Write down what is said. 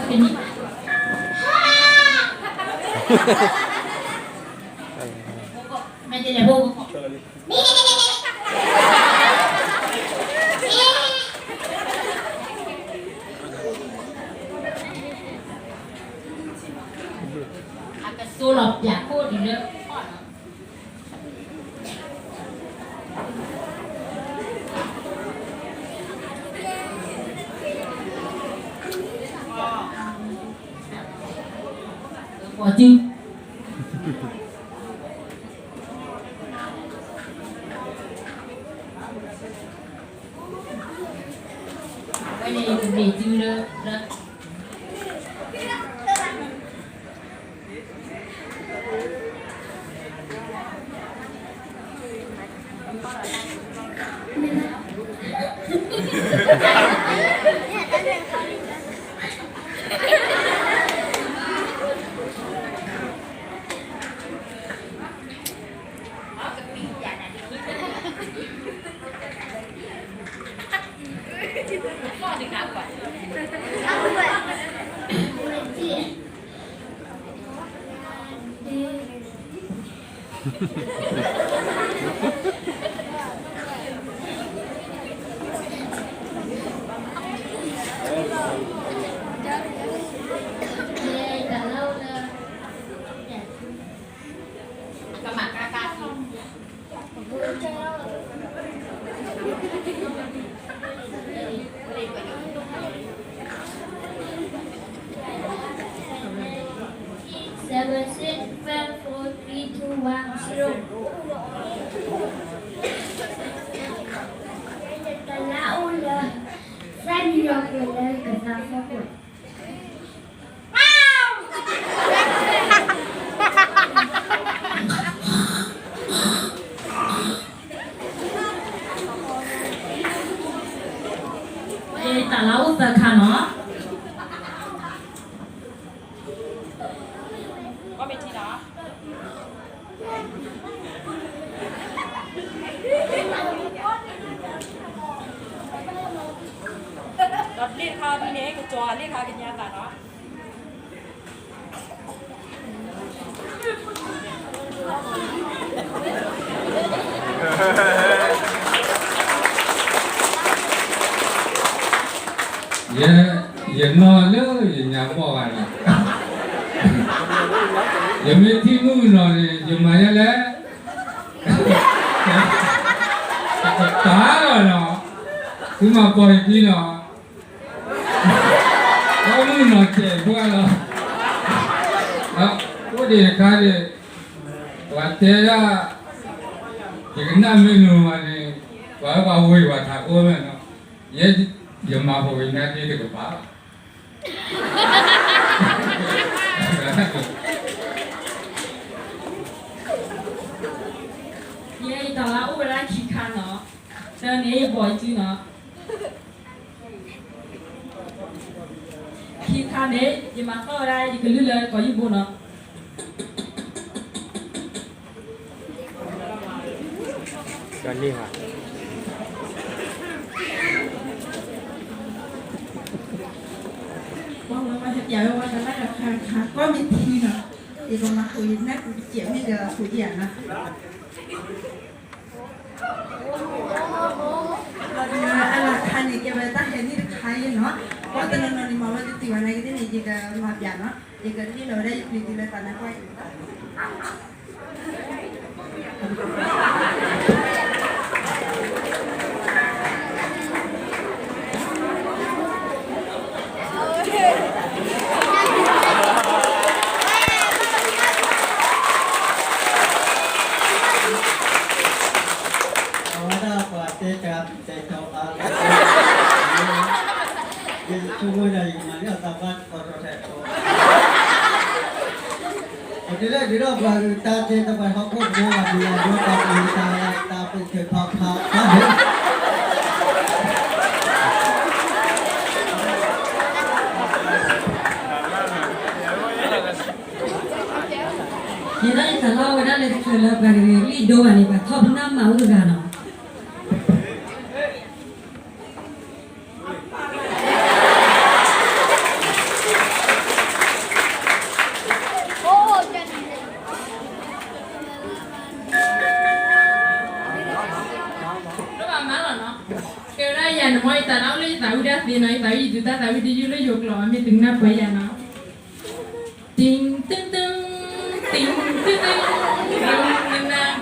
တနံၤ မ့ၢ်တဲလဲၣ်ဖိ အကသိလီၤပၠးခိၣ်ဒ်လၢ ပှၤစု ဝဲန့ၣ်ကမ့ၢ်စုလၢ လၢ Seven, six, five, four, three, two, one, zero. တလးအိၣ်လၢ သၣ်နံၣ်လီၤကွဲးလၢကသးဖီခိၣ် တလးအိၣ်သၢခါနီၤ. ဒီးလ့ၣ်တခါအံၤန့ၣ် ကကီၤလ့ၣ်တခါဒ်န့ၣ် ကညီသးနီၤ. ယ ယနီၢ်လၢယညါဘီၣ်ဂၤလီၤ. ယမ့ၢ်ထံၣ်မုၣ်ကနီၤန့ၣ် ယမၤယဲလဲၣ်. တၢ်လီၤနီၤ, သုမၤပိာ်ယခံနီၤ. အမုၣ်နီၤစဲးပှၢ်လီၤ. အိၣ်ဒံးတခါန့ၣ် ပှၤတဲဒၣ် ယကနၣ်မ့ၢ်နုာ်ဘၣ်န့ၣ် ပှၤဝဲပှၤဝ့ၤပှၤထးခိၣ်မဲာ်နီၤ, ယဲ ယမၤပိာ်ဝဲညါဒ်တကပၤဘၣ်. ယဲယတၢ်လၢအိၣ်ဝဲဒၣ်ခံခါနီၤ, တၢ်န့ၣ်ယဘီၣ်စုနီၤ. ခံခါန့ၣ် ယမၤသီၣ်ဝဲဒၣ်ယကလုၢ်လၢကီၢ်ယုၢ်ဘိနီၤ. ကလ့ၢ်ဟါ ပှၤဝဲဝဲဟဲပျးဝဲဝဲတၢ်လၢတခါတခါ ကီၢ်မ့ၢ်ထံနီၤ, ယကမၤဃုာ်ယနၢ်ပူၤတစဲးမ့ၢ်ဒီးဃုာ်ယၤနီၤ. အလၢခါန့ၣ် ကဲဝဲတၢ်ဟဲနံၣ်တခါအံၤနီၤ, ပှၤတနီၤနီၤန့ၣ်မၤဝဲတသ့ဝဲနာ်က့သ့ၣ်န့ၣ် ယကမၤပျးနီၤ, ယကလ့ၢ်လီၤဝဲဒၣ်ယပျံၤတုၤလၢတၢ်နါကွၢ်အံၤ အဝဲဒၣ်ပှၤတဲတၢ်တဲတီၤအါလီၤ, ယဆိကမိၣ်ဒၣ်ယကမၤလၢအသးဘၣ်ကီထီၣ်ထဲးတီၤ ပတုၤလၢဒုးထီၣ်ပှၤဂုၤတၢ်သ့တပှၤဟီၣ်ခိၣ်ဖိဘၣ်ဒုးအဒိတၢ်ပူၤတၢ်လၢတၢ်ပူၤကဲဖးဖးဖးန့ၣ်, ယဲဒၣ်ယတၢ်လၢအဝဲဒၣ်လၢတချုးလၢပှၤတဂၤလံၣ်ဒိဘၣ်န့ၣ် ပှၤထီၣ်ပနၢ်မၤအိၣ်တဂၤနီၤ. သ့ၣ်နီၤ ယသးဝံၣ်ယဒုးတၢ်သးဝံၣ်တယုၢ်လၢယိၤကျိာ် မ့ၢ်သုကနၢ်ပၢၢ်ယၤနီၤ, တံၢ်တံၢ်တံၢ်, တံၢ်တံၢ်တံၢ်, တံၢ်တံၢ်တံၢ်.